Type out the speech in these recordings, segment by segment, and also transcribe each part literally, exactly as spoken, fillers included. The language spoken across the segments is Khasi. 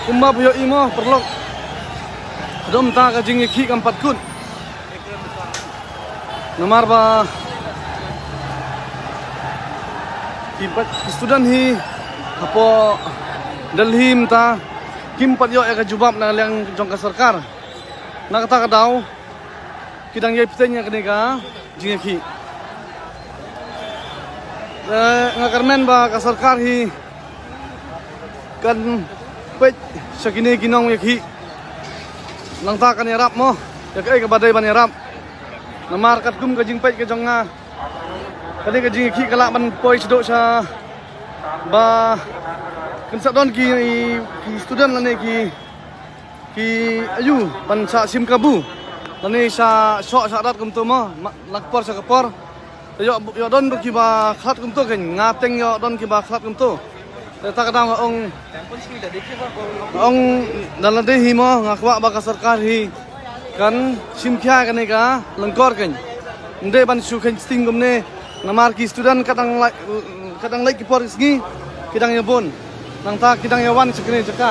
Kumba phi ïohi mo paralok, haduh mynta ka jingïakhih kam pat kut. Namar ba ki pat ki student hi hapoh Delhi mynta kim pat ïoh ïa ka jubab na liang jong ka sorkar. Na kata ka daw ki dang ïai pyrshang ïa kane ka jingïakhih. Eh, nga kyrmen ba ka sorkar hi kan peit sha kine ki nongïakhih. Nangta kan ïarap mo ïa kaei kaba dei ban ïarap. Namar katkum ka jingpeit ka jong nga, kane ka jingïakhih ka lah ban poi shaduh sha ba kan sa don ki, ki student lane ki ki ayu ban sa shim kabu lane sa shoh sa rat kumto mo, ma-, na ka por sha ka por. Te ïoh, ïoh don ruh kiba khlad kumto, kan nga teng ïoh don kiba khlad kumto. Te ta ka dang ong, ong da lade hi mo, nga kwah ba ka sorkar hi kan shim khia kane ka lyngkor, kan ym dei ban shu khein sting kumne. Namar ki student ka dang leit, ka dang leit ki por ki sngi, ki dang ïa bun. Nangta ki dang ïa wan sha kane jaka.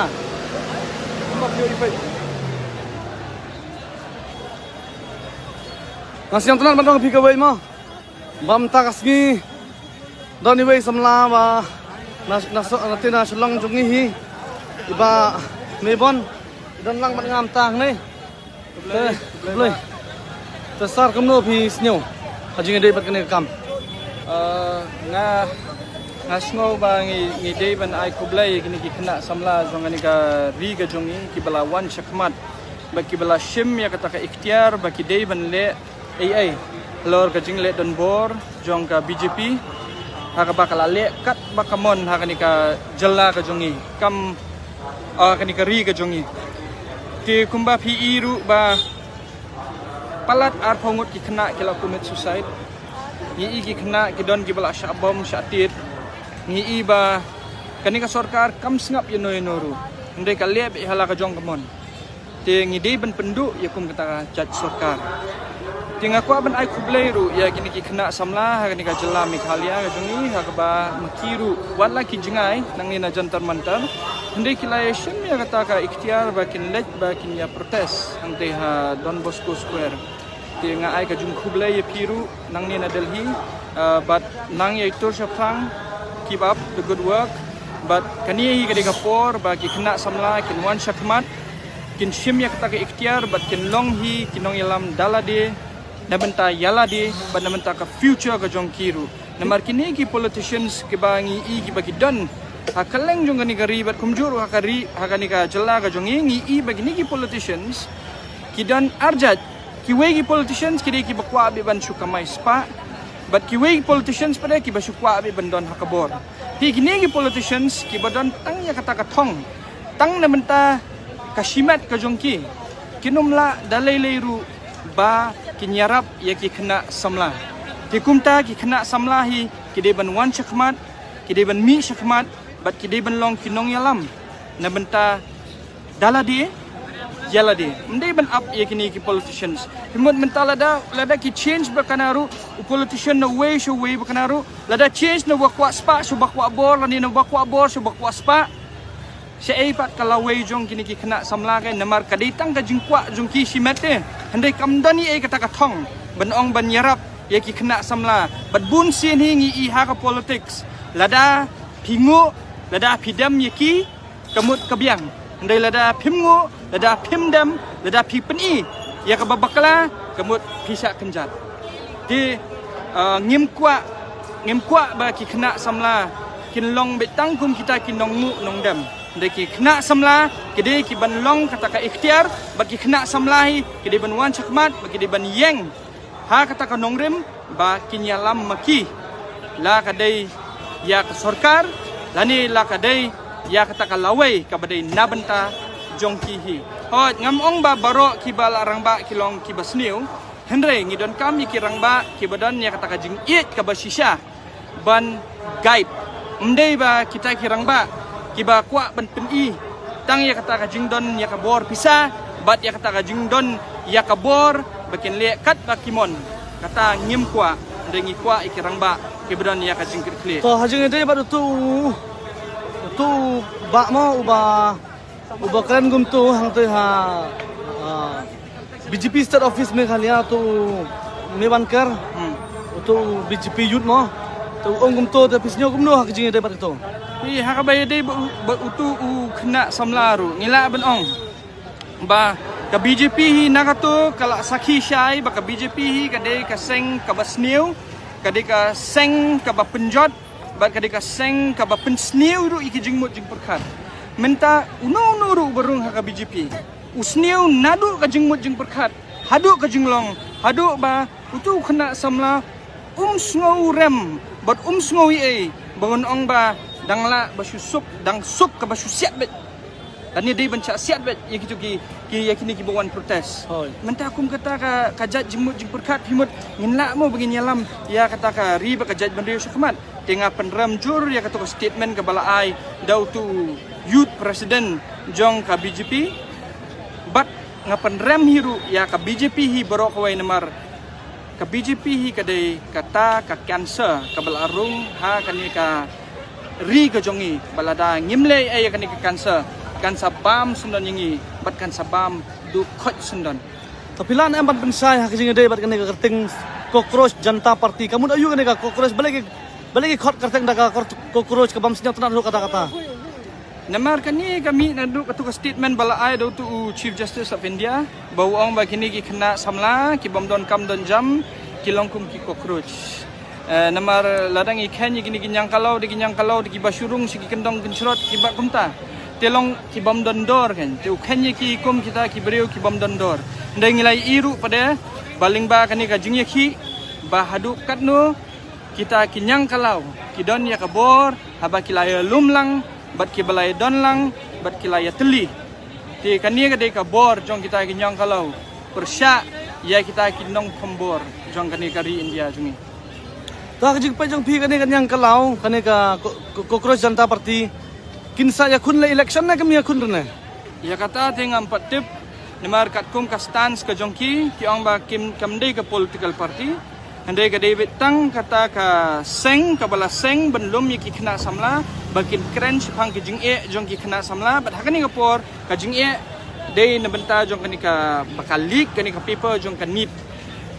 Nga sngewtynnat ban ong ïa phi kawei mo, ba mynta ka sngi don iwei i samla ba na, na, na, na Shillong jong ngi hi, i Bah Meibon, i don lang bad nga mynta hangne. Te, khublei. Te sir, kumno phi sngew ha jingïadei bad kane ka kam? Ah, nga, nga sngew ba ngi, ngi dei ban ai khublei ïa kine ki khynnah samla jong kane ka ri ka jong ngi, kiba la wan shakhmat bad kiba la shim ïa kata ka iktiar ba ki dei ban leh ei ei halor ka jingleh donbor jong ka B J P, ha kaba ka la leh katba ka mon ha kane ka jylla ka jong ngi, kam, ah, kane ka ri ka jong ngi. Te kumba phi i ruh ba palat arphew ngut ki khynnah ki la commit suicide. Ngi i ki khynnah ki don kiba la shah bom shah tied. Ngi i ba kane ka sorkar kam sngap ïano ïano ruh, hynrei ka leh beit ha la ka jong ka mon. Te ngi dei ban pynduh ïa kum kata ka jait sorkar. Te nga kwah ban ai khublei ruh ïa kine ki khynnah samla ha kane ka jylla Meghalaya ka jong ngi, ha kaba ma ki ruh, wat la ki jngai nangne na Jantar Mantar, hynrei ki la ïa shim ïa kata ka iktiar ba kin leit, ba kin ïa protest hangtei ha Don Bosco Square. Te nga ai ka jingkhublei ïa phi ruh nangne na Delhi, ah, bad nang ïa tur shaphrang, keep up the good work. Bad kane hi ka dei ka por ba ki khynnah samla kin wan shakhmat, kin shim ïa kata ka iktiar bad kin long hi ki nongïalam da lade, na bynta ïa lade bad na bynta ka future ka jong ki ruh. Namar kine ki politicians kiba ngi i kiba ki don ha kylleng jong kane ka ri bad kumjuh ruh ha ka ri, ha kane ka jylla ka jong ngi, ngi i ba kine ki politicians ki don arjat. Kiwei ki politicians ki dei kiba kwah beit ban shu kamai spah, bad kiwei ki politicians pat de kiba shu kwah beit ban don ha ka bor. Hi kine ki politicians kiba don tang ïa kata ka thong, tang na bynta ka shimet ka jong ki, kin ym lah da lei lei ruh ba kin ïarap ïa ki khynnah samla. Te kumta ki khynnah samla hi ki dei ban wan shakhmat, ki dei ban mih shakhmat, bad ki dei ban long ki nongïalam na bynta da lade ïa lade. Ym dei ban ap ïa kine ki politicians. Phi mut mynta lada, lada ki change ba kana ruh, u politician na wei sha wei ba kana ruh, lada change na ba kwah spah sha ba kwah bor, lane na ba kwah bor sha ba kwah spah, shaei pat ka lawei jong kine ki khynnah samla, ka namar ka dei tang ka jingkwah jong ki shimet te. Hynrei kam don ei ei kata ka thong ban ong ban ïarap ïa ki khynnah samla. Bad bun sien hi ngi i ha ka politics, lada phi nguh, lada phi dem ïa ki, ka mut ka biang. Hynrei lada phim nguh, lada phim dem, lada phi pyni ïa kaba bakla, ka mut phi shah kynjat. Te, ah, ngim kwah, ngim kwah ba ki khynnah samla kin long beit tang kum kita ki nongnguh nongdem. Hynrei ki khynnah samla ki dei ki ban long kata ka iktiar, bad ki khynnah samla hi ki dei ban wan shakhmat, bad ki dei ban ïeng ha kata ka nongrim ba kin ïalam ma ki, la ka dei ïa ka sorkar, lane la ka dei ïa kata ka lawei kaba dei na bynta jong ki hi. Hooid, ngam ong ba baroh kiba la rangbah ki long kiba sniew, hynrei ngi donkam ïa ki rangbah kiba don ïa kata ka jingïeit kaba shisha ban guide. Ym dei ba kita ki rangbah kiba kwah ban pyni tang ïa kata ka jingdon ïa ka bor pisa, bad ïa kata ka jingdon ïa ka bor ba kin leh katba ki mon. Kata ngim kwah, hynrei ngi kwah ïa ki rangbah kiba don ïa ka jingkitkhlieh. To, ha jingïadei bad utu, utu bah mo, uba Uba kren kumto hangtei ha, ah, B J P State Office Meghalaya, uto u Mewanker, hmm, uto u B J P Youth mo, uto u ong kumto, te phi sngew kumno ha ka jingïadei bad kato? Hi, ha kaba ïadei bad u, bad uto u khynnah samla ruh, ngi lah ban ong ba ka B J P hi na kato ka la sakhi shai ba ka B J P hi ka dei ka seng kaba sniew, ka dei ka seng kaba pynjot, bad ka dei ka seng kaba pynsniew ruh ïa ki jingmut jingpyrkhat. Mynta uno uno ruh uba rung ha ka B J P u sniew naduh ka jingmut jingpyrkhat haduh ka jinglong, haduh ba uto u khynnah samla um sngewrem bad um sngew ei ei ba un ong ba dang lah ba shu suk, dang suk kaba shu siat beit. Lane dei ban shah siat beit ïa kito ki, ki, ïa kine kiba wan protest. Hooid. Mynta kum kata ka, ka jait jingmut jingpyrkhat, phi mut ngin lah mo ba ngin ïalam ïa kata ka ri bad ka jaitbynriew shakhmat? Te nga pynrem jur ïa kato ka statement kaba la ai da uto u youth president jong ka B J P. Bad nga pynrem hi ruh ïa ka B J P hi baroh kawei namar ka B J P hi ka dei kata ka cancer kaba la rung ha kane ka ri ka jong ngi, ba lada ngim leh ei ïa kane ka cancer, kan sa bam syndon ïa ngi bad kan sa bam duh khoit syndon. To phi lah ne em ban pynshai ha ka jingïadei bad kane ka kyrteng Cockroach Janta Party? Ka mut aïu kane ka cockroach? Balei ki, balei ki khot kyrteng da ka kor-, cockroach, ka bym sngewtynnat ruh kata kata? Namar kane ka mih naduh kato ka statement ba la ai da uto u Chief Justice of India, ba u ong ba kine ki khynnah samla ki bym don kam don jam, ki long kum ki cockroach. Eh, namar lada ngi kheiñ ïa kine ki ñiangkalaw, da ki ñiangkalaw da kiba shu rung sha ki kyndong kynshrot kiba kumta, te long ki bym don dor kan. Te u kheiñ ïa ki kum kita ki briew ki bym don dor. Hynrei ngi la ïohi ruh pat de ba lyngba kane ka jingïakhih ba haduh katno kita ki ñiangkalaw ki don ïa ka bor haba ki la ïalum lang bad kiba la ïadon lang bad ki la ïatylli. Te kane ka dei ka bor jong kita ki ñiangkalaw pyrshah ïa kita ki nongkhombor jong kane ka ri India jong ngi. To ha ka jingpeit jong phi, kane ka ñiangkalaw, kane ka Co-, Co-, Cockroach Janta Party, kin sa ïakhun leh election ne kim ïakhun ne? Ïa kata te ngam pat tip. Namar katkum ka stance ka jong ki, ki ong ba kim, kam dei ka political party. Hynrei ka dei beit tang kata ka seng kaba la seng ban lum ïa ki khynnah samla, ba kin kren shaphang ki jingeh jong ki khynnah samla, bad ha kane ka por ka jingeh dei na bynta jong kane ka, ba ka leak kane ka paper jong ka NEET.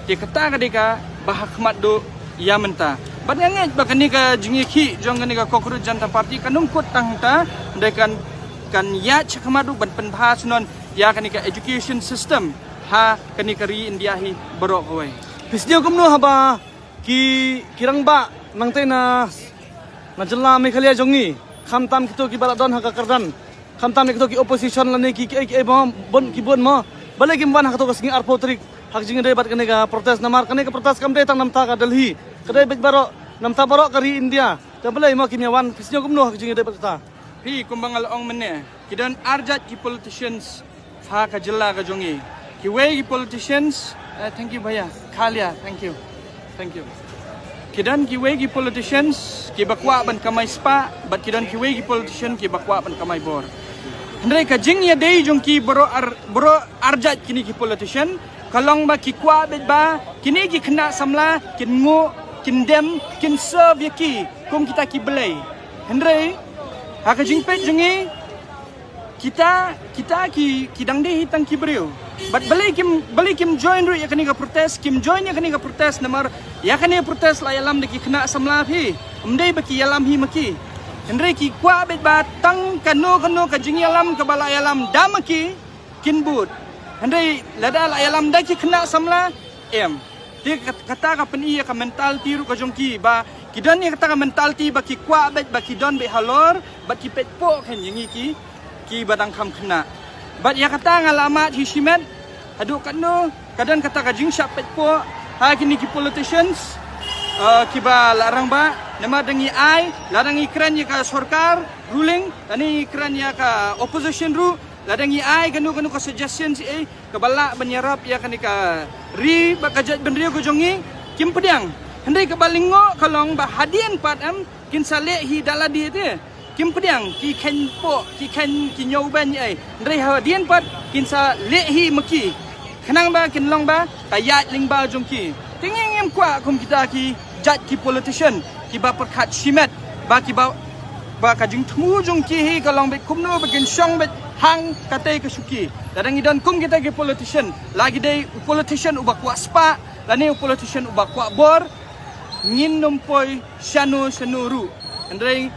Te kata ka dei kaba ha khmat duh ïa mynta. Bad nga ngeit ba kane ka jingïakhih jong kane ka Cockroach Janta Party kan ym kut tang hangta, hynrei kan, kan ïaid sha khmat duh ban pynbha syndon ïa kane ka education system ha kane ka ri India hi baroh kawei. Phi sngew kumno haba ki, ki rangbah nangtei na, na jylla Meghalaya jong ngi, khamtam kito kiba la don ha ka kyrdan, khamtam kito ki opposition lane ki, ki, ki, ki bun, ki bun mo, balei kim wan ha kato ka sngi arphew tarik ha ka jingïadei bad kane ka protest? Namar kane ka protest kam dei tang namta ka Delhi, ka dei beit baroh, namta baroh ka ri India. Te balei mo kim ïa wan? Phi sngew kumno ha ka jingïadei bad kata? Phi, kumba nga la ong mynne, ki don arjat ki politicians ha ka jylla ka jong ngi. Kiwei ki politicians, eh, thank you bhaiya, kha liya, thank you. Thank you. Ki don kiwei ki politicians kiba kwah ban kamai spah, bad ki don kiwei ki politician kiba kwah ban kamai bor. Hynrei ka jingïadei jong ki baroh ar, baroh arjat kine ki politician, ka long ba ki kwah beit ba kine ki khynnah samla kin nguh, kin dem, kin serve ïa ki kum kita ki blei. Hynrei ha ka jingpeit jong ngi, kita, kita ki, ki dang dei hi tang ki briew. Bad balei kim, balei kim join ruh ïa kane ka protest, kim join ïa kane ka protest namar ïa kane ka protest la ïalam da ki khynnah samla phi. Ym dei ba ki ïalam hi ma ki. Hynrei ki kwah beit ba tang kano kano ka jingïalam kaba la ïalam da ma ki, kin bud. Hynrei lada la ïalam da ki khynnah samla, em. Te kat-, kata ka pyni ïa ka mentality ruh ka jong ki, ba ki don ïa kata ka mentality ba ki kwah beit ba ki don beit halor, bad ki peit poh kan ïa ngi ki, kiba dang kham khynnah. Bad ïa kata nga la mad hi shimet, haduh katno ka don kata ka jingshah peit poh ha kine ki politicians, eh, kiba la rangbah, namar da ngi ai, lada ngi kren ïa ka sorkar ruling, lane ngi kren ïa ka opposition ruh, lada ngi ai kano kano ka suggestion shi ei kaba lah ban ïarap ïa kane ka ri bad ka jaitbynriew ka jong ngi, kim pdiang. Hynrei kaba lyngngoh ka long ba hadien pat em kin sa leh hi da lade te. Kim pdiang, ki kheiñ poh, ki kheiñ, ki ñiewbeiñ ei. Hynrei hadien pat kin sa leh hi ma ki. Khnang ba kin long ba ka ïaid lyngba jong ki. Te ngi ngim kwah kum kita ki jait ki politician kiba pyrkhat shimet, ba kiba, ba ka jingthmu jong ki hi ka long beit kumno ba kin shong beit Hang katei ka shuki. Lada ngi don kum kita ki politician, la ki dei u politician uba kwah spah, lane u politician uba kwah bor, ngin nym poi shano shano ruh. Hynrei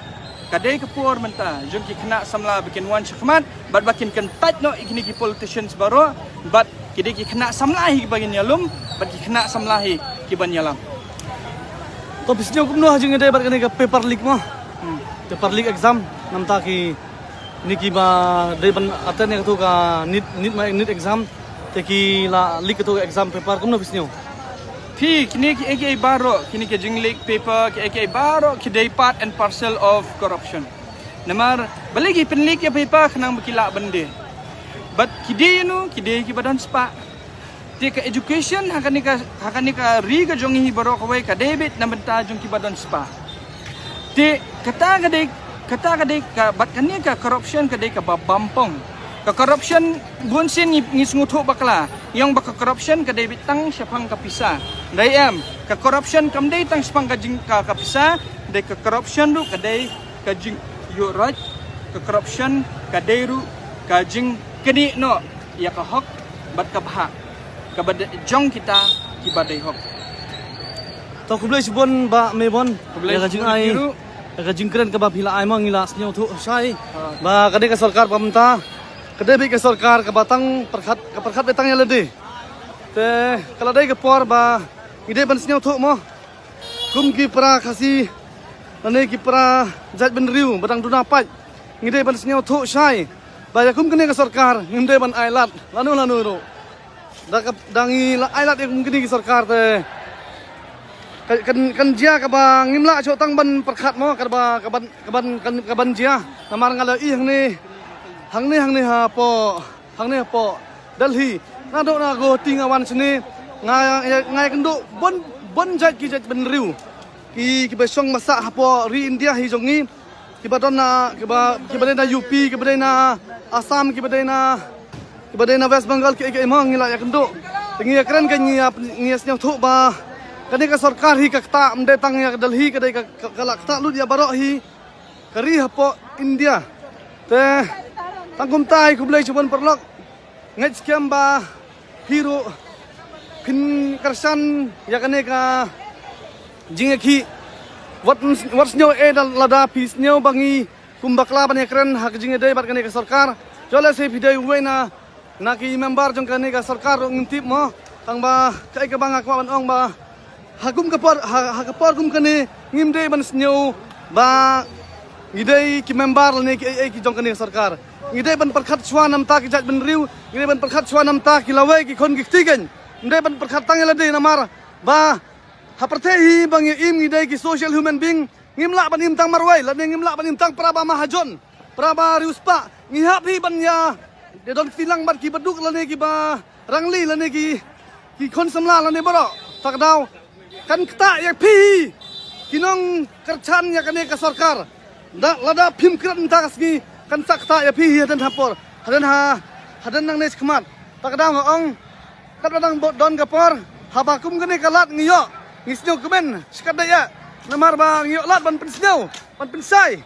ka dei ka por mynta jong ki khynnah samla ba kin wan shakhmat, bad ba kin kyntait noh ïa kine ki politicians baroh, bad ki dei ki khynnah samla hi ba ngin ïalum, bad ki khynnah samla hi ki ban ïalam. To phi sngew kumno ha jingïadei bad kane ka paper leak mo? Hmm. Paper leak exam, namar ki, kine kiba dei ban attend ïa katu ka NEET, NEET ma NEET exam, te ki la leak katu ka exam paper, kumno phi sngew? Phi, kine kiei kiei baroh, kine ki jing leak paper, kiei kiei baroh ki dei part and parcel of corruption. Namar balei ki pynleak ïa paper? Khnang ba ki lah ban die. Bad ki die ïano? Ki die kiba don spah. Te ka education ha kane ka, ha kane ka ri ka jong ngi baroh kawei ka dei beit na bynta jong kiba don spah. Te kata ka dei, kata ka dei ka, bad kane ka corruption ka dei kaba bam pong. Ka corruption bun sien ngi, ngi sngewthuh bakla. Ngi ong ba ka corruption ka dei beit tang shaphang ka pisa. Hynrei em, ka corruption kam dei tang shaphang ka jing, ka, ka pisa, dei ka corruption ruh ka dei ka jingïoh roi, ka corruption ka dei ruh ka jingknieh noh ïa ka hok bad ka bhah kaba dei jong kita kiba dei hok. To khublei shibun Bah Mebon. Khublei ïa ka shibun jingai, ïa ka jingkren kaba phi la ai mo, ngi la sngewthuh shai. Ha. Ba kane ka sorkar ba mynta ka dei beit ka sorkar kaba tang pyrkhat, ka pyrkhat beit tang ïa lade. Te ka la dei ka por ba ngi dei ban sngewthuh mo. Kum ki para Khasi, lane ki para jaitbynriew ba dang duna paid, ngi dei ban sngewthuh shai ba ïa kum kane ka sorkar ngim dei ban ailad lano lano ruh. Da ka, da ngi la ailad ïa kum kane ki sorkar te ka, kan, kan jia kaba ngim lah shuh tang ban pyrkhat mo, kaba, kaban, kaban, kan, kaban jia. Namar nga la ïohi hangne, hangne, hangne hapoh, hangne hapoh Delhi. Naduh na Guwahati nga wan shane, nga, nga, nga ïakynduh bun, bun jait ki jaitbynriew, ki, kiba shong ba sah hapoh ri India hi jong ngi, kiba don na, kiba, kiba dei na U P, kiba dei na Assam, kiba dei na, kiba dei na West Bengal, kiei kiei mo ngi la ïakynduh. Te ngi ïakren ka, ngi ïa, ngi ïa sngewthuh ba kane ka sorkar hi ka ktah ym dei tang ïa ka Delhi, ka dei ka, ka, ka la ktah lut ïa baroh hi ka ri hapoh India. Te tang kumta hi, khublei shibun paralok. Ngeit skhem ba phi ruh phin kyrshan ïa kane ka jingïakhih. Wat, wat sngew eh da lada phi sngew ba ngi kum bakla ban ïakren ha ka jingïadei bad kane ka sorkar. Joleh se phi dei uwei na, na ki member jong kane ka sorkar ruh ngim tip mo. Tang ba kaei kaba nga kwah ban ong ba ha kum ka por, ha, ha ka por kum kane ngim dei ban sngew ba ngi dei ki member lane kiei kiei ki jong kane ka sorkar. Ngi dei ban pyrkhat shuwa namar ki jaitbynriew, ngi dei ban pyrkhat shuwa namar ki lawei ki khun ki kti kein. Ngi dei ban pyrkhat tang ïa lade namar ba ha pyrthei hi ba ngi im ngi dei ki social human being, ngim lah ban im tang marwei, lane ngim lah ban im tang para ba mahajon, para ba riewspah. Ngi hap hi ban ïa, ïa don kti lang bad kiba duk lane kiba rangli lane ki, ki khun samla lane baroh. Ta ka daw kan ktah ïa phi hi ki nongkyrshan ïa kane ka sorkar. Da, lada phim kren mynta ka sngi kan sa ktah ïa phi hi hadien hapor, hadien ha, hadien nangne shakhmat. Ta ka daw nga ong, katba dang bud don ka por, haba kum kane ka lad ngi ïoh, ngi sngew kmen shikatdei ïa. Namar ba ngi ïoh lad ban pynsngew, ban pynshai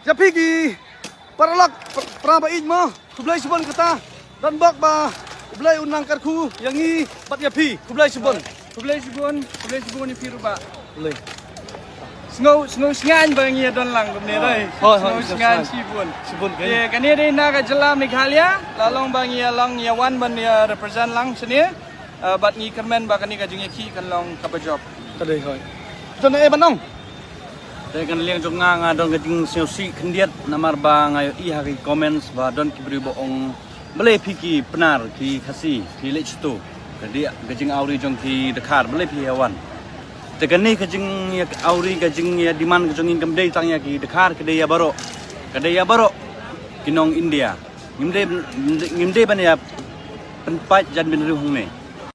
ïa phi ki paralok, pra, pra ba ïeit mo. Khublei shibun kata. Don bok ba U Blei un nang kyrkhu ïa ngi bad ïa phi. Khublei shibun. Khublei shibun, khublei shibun ïa phi ruh bah. Khublei. Sngew, sngew sngan ba ngi ïa don lang kumne. Ah, dei. Hoi, hoi, sngew sngan shibun. Shibun, eh, kane dei na ka jylla Meghalaya, la long ba ngi ïa long ïa wan ban ïa represent lang shane. Eh, bad ngi kyrmen ba kane ka jingïakhih kan long kaba jop. Ka dei hoi. Don eh ban ong. Te ka liang jong nga nga don ka jingsngewsih khyndiat namar ba nga ïohi ha ki comments ba don ki briew ba ong balei phi ki Pnar ki Khasi phi leit shato. Ka dei ka jingawri jong ki Dkhar, balei phi ïa wan. Te kane ka jingawri, ka jingïa demand ka jong ngi kam dei tang ïa ki Dkhar, ka dei ïa baroh. Ka dei ïa baroh ki nong India. Ngim dei, ngim dei ban ïa pynpait jaitbynriew hangne.